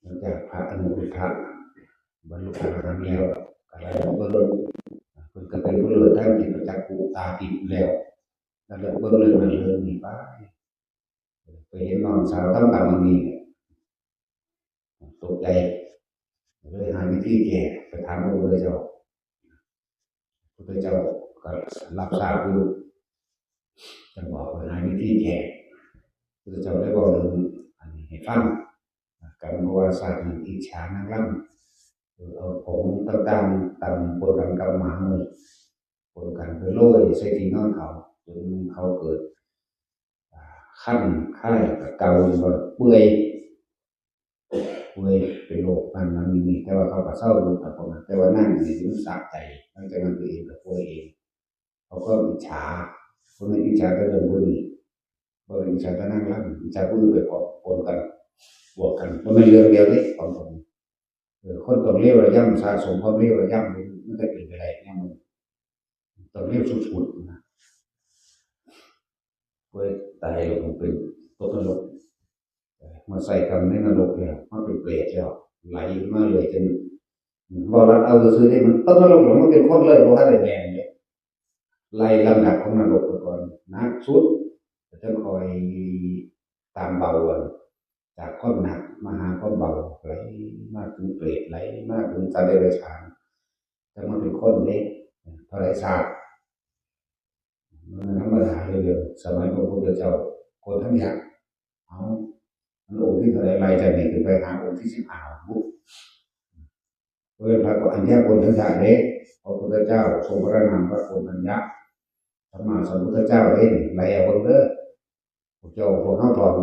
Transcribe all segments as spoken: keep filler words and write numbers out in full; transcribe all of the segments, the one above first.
หลังจากพระอนุรุทธะบรรลุอรหันต์แล้ว ก็ได้เบิ่ง เพิ่นก็เป็นผู้เลิศทางจิตประจักษ์ ผู้ตาทิพย์แล้ว แล้วเบิ่งเรื่องนั้นเรื่องนี้ไป ไปเห็นน้องสาวทำกรรมอันนี้ ตกใจ เลยหาวิธีแก้ ไปถามพระพุทธเจ้า พระพุทธเจ้าก็รับทราบอยู่ จั่งบอกว่าหาวิธีแก้ พระพุทธเจ้าได้บอกเรื่องอันนี้ให้ฟัง กันเพราะว่าสัตว์นี่อิจฉานางรำ เออ เอาของต่างๆ ตำปนกันกับหมาหมู่ ปนกันไปโรยใส่ที่นอนเขา จนเขาเกิด อ่า คันคายกับเก่า จนว่าเปื่อย เปื่อยเป็นโรคนั่นนั่นนี่นี่ แต่ว่าเขาก็เซาอยู่กับพวกนั้น แต่ว่านางนี่มันสะใจ หลังจากนั้นตัวเองก็ป่วยเอง เขาก็อิจฉา บ่แม่นอิจฉาแต่เรื่องบุญนี่ บ่แม่นอิจฉาแต่นางรำ อิจฉาผู้อื่นไปปนกัน บวกกัน บ่แม่นเรื่องเดียวเด้ ของผม เออ คนต้องเลวระยำ สะสมความเลวระยำ มันจะเป็นไปได้ยังไง ต้องเลวสุดๆนะ เว้ย ตายแล้วผมเป็นตกนรก มาใส่กรรมในนรกแล้ว มาเป็นเปรตแล้ว ไหลมาเลยจน บ่รัดเอาซื่อๆเด้ มันตกนรกแล้ว มันเป็นคนเลย บ่ทันได้แม่นเลย ไล่ลำดับของนรกไปก่อน หนักสุด แล้วจั่งค่อยตามเบาอะ จากความหนักมาหาความเบา ไหลมาถึงเปรต ไหลมาถึงสัตว์เดรัจฉาน จั่งมาเป็นคนเด้ เท่าไหร่ชาติ มันธรรมดาเลยเด้อ สมัยพระพุทธเจ้า โกณฑัญญะ เอา มันองค์ที่เท่าไหร่ ไล่จากนี้ขึ้นไปหาองค์ที่สิบห้า บุ เว้ย พระอัญญาโกณฑัญญะเด้ พระพุทธเจ้าทรงพระนามว่าโกณฑัญญะ สัมมาสัมพุทธเจ้าเด้ ไล่เอาเบิ่งเด้อ พวกเจ้า พวกเฮาทอง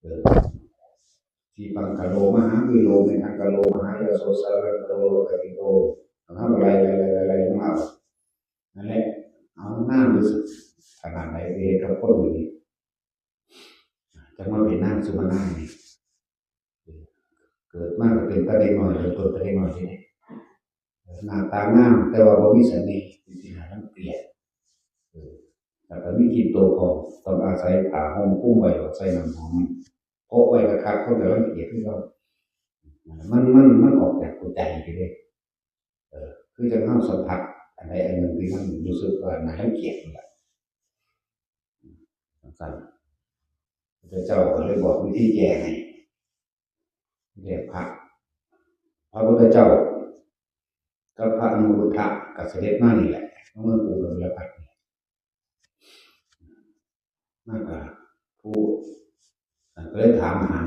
เออ ทีปังกะโล มหาวีโร เมทังกะโล มหายาโส สารังกะโล โลกะกิโต เฮาไล่ ไล่ ไล่ ไล่ ไล่ลงมาเอา นั่นแหละ เอานานที่สุด ขนาดไหนที่เฮ็ดกับคนอยู่นี่ จั่งมาเป็นนางสุมานายนี่ เกิดมาก็เป็นตาเด็กน้อย เริ่มต้นตาเด็กน้อยนี่ หน้าตางาม แต่ว่าบ่มีเสน่ห์ เป็นที่น่ารังเกียจ เออ แล้วก็มีกลิ่นตัวของ ต้องอาศัยผ้าห่มคลุมไว้ ใส่น้ำหอม โปะไว้คักๆ คนก็รังเกียจคือเก่า มัน มัน มันออกจากหัวใจไปเลย เออ คือจั่งเฮาสัมผัสอันใดอันหนึ่งที่มันรู้สึกว่าน่ารังเกียจนั่นแหละ จั่งซั้น พระเจ้าก็เลยบอกวิธีแก้ให้ เรียกพระ พระพุทธเจ้า กับพระอนุรุทธะก็เสด็จมานี่แหละ เมืองกรุงกบิลพัสดุ์นี่แหละ มาก็ผู้ ก็เลยถามหา